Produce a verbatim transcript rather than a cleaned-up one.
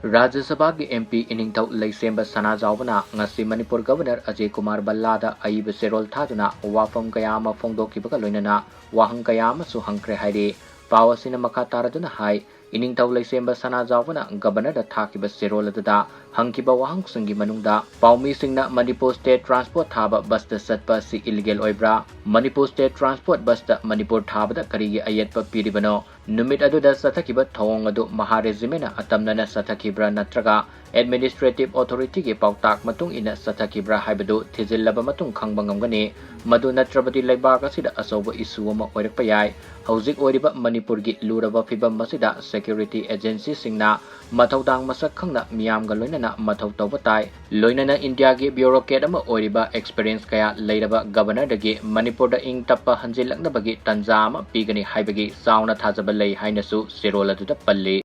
ꯔꯥꯖ꯭ꯌ ꯁꯚꯥꯒꯤ M P ꯏꯅꯤꯡꯊꯧ ꯂꯩꯁꯦꯝꯕ ꯁꯅꯥꯖꯥꯎꯕꯅ ꯉꯁꯤ ꯃꯅꯤꯄꯨꯔ ꯒꯕꯔꯅꯔ ꯑꯖꯌ ꯀꯨꯃꯥꯔ ꯚꯜꯂꯥꯗ ꯑꯏꯕ ꯆꯦꯔꯣꯜ ꯊꯥꯗꯨꯅ ꯋꯥꯐꯝ ꯀꯌꯥ ꯑꯃ ꯐꯣꯡꯗꯣꯛꯈꯤꯕꯒ ꯂꯣꯏꯅꯅ ꯋꯥꯍꯪ ꯀꯌꯥ ꯑꯃꯁꯨ ꯍꯪꯈ꯭ꯔꯦ ꯍꯥꯏꯔꯤ꯫ ꯄꯥꯎ ꯑꯁꯤꯅ ꯃꯈꯥ ꯇꯥꯔꯗꯨꯅ ꯍꯥꯏ, ꯏꯅꯤꯡꯊꯧ ꯂꯩꯁꯦꯝꯕ ꯁꯅꯥꯖꯥꯎꯕꯅ ꯒꯕꯔꯅꯔꯗ ꯊꯥꯈꯤꯕ ꯆꯦꯔꯣꯜ ꯑꯗꯨꯗ ꯍꯪꯈꯤꯕ ꯋꯥꯍꯪꯁꯤꯡꯒꯤ ꯃꯅꯨꯡꯗ ꯄꯥꯎꯃꯤꯁꯤꯡꯅ ꯃꯅꯤꯄꯨꯔ ꯁ꯭ꯇꯦꯠ ꯇ꯭ꯔꯥꯟꯁꯄꯣꯔꯠ ꯊꯥꯕ ꯕꯁꯇ ꯆꯠꯄ ꯑꯁꯤ ꯏꯂꯤꯒꯦꯜ ꯑꯣꯏꯕ꯭ꯔꯥ? ꯃꯅꯤꯄꯨꯔ ꯁ꯭ꯇꯦꯠ ꯇ꯭ꯔꯥꯟꯁꯄꯣꯔꯠ ꯕꯁꯇ ꯃꯅꯤꯄꯨꯔ ꯊꯥꯕꯗ ꯀꯔꯤꯒꯤ ꯑꯌꯦꯠꯄ ꯄꯤꯔꯤꯕꯅꯣ? ꯅꯨꯃꯤꯠ ꯑꯗꯨꯗ ꯆꯠꯊꯈꯤꯕ ꯊꯧꯑꯣꯡ ꯑꯗꯨ ꯃꯍꯥ ꯔꯦꯖꯤꯃꯦꯟꯅ ꯑꯇꯝꯅꯅ ꯆꯠꯊꯈꯤꯕ꯭ꯔꯥ ꯅꯠꯇ꯭ꯔꯒ ꯑꯦꯗꯃꯤꯅꯤꯁꯇ꯭ꯔꯦꯇꯤꯚ ꯑꯣꯊꯣꯔꯤꯇꯤꯒꯤ ꯄꯥꯎꯇꯥꯛ ꯃꯇꯨꯡ ꯏꯟꯅ ꯆꯠꯊꯈꯤꯕ꯭ꯔꯥ ꯍꯥꯏꯕꯗꯨ ꯊꯤꯖꯤꯜꯂꯕ ꯃꯇꯨꯡ ꯈꯪꯕ ꯉꯝꯒꯅꯤ꯫ ꯃꯗꯨ ꯅꯠꯇ꯭ꯔꯕꯗꯤ ꯂꯩꯕꯥꯛ ꯑꯁꯤꯗ ꯑꯆꯧꯕ ꯏꯁꯨ ꯑꯃ ꯑꯣꯏꯔꯛꯄ ꯌꯥꯏ꯫ ꯍꯧꯖꯤꯛ ꯑꯣꯏꯔꯤꯕ ꯃꯅꯤꯄꯨꯔꯒꯤ ꯂꯨꯔꯕ ꯐꯤꯕꯝ ꯑꯁꯤꯗ ꯁꯦꯀ꯭ꯌꯨꯔꯤꯇꯤ ꯑꯦꯖꯦꯟꯁꯤꯁꯤꯡꯅ ꯃꯊꯧꯗꯥꯡ ꯃꯁꯛ ꯈꯪꯅ ꯃꯤꯌꯥꯝꯒ ꯂꯣꯏꯅꯅ ꯃꯊꯧ ꯇꯧꯕ ꯇꯥꯏ꯫ ꯂꯣꯏꯅꯅ ꯏꯟꯗꯤꯌꯥꯒꯤ ꯕ꯭ꯌꯨꯔꯣꯀ꯭ꯔꯦꯠ ꯑꯃ ꯑꯣꯏꯔꯤꯕ ꯑꯦꯛꯁꯄꯤꯔꯤꯌꯦꯟꯁ ꯀꯌꯥ ꯂꯩꯔꯕ ꯒꯕꯔꯅꯔꯗꯒꯤ ꯃꯅꯤꯄꯨꯔꯗ ꯏꯪ ꯇꯞꯄ ꯍꯟꯖꯤꯜꯂꯛꯅꯕꯒꯤ ꯇꯟꯖꯥ ꯑꯃ ꯄꯤꯒꯅꯤ ꯍꯥꯏꯕꯒꯤ ꯆꯥꯎꯅ ꯊꯥꯖꯕ ꯂꯩ ꯍꯥꯏꯅꯁꯨ ꯆꯦꯔꯣꯜ ꯑꯗꯨꯗ ꯄꯜꯂꯤ꯫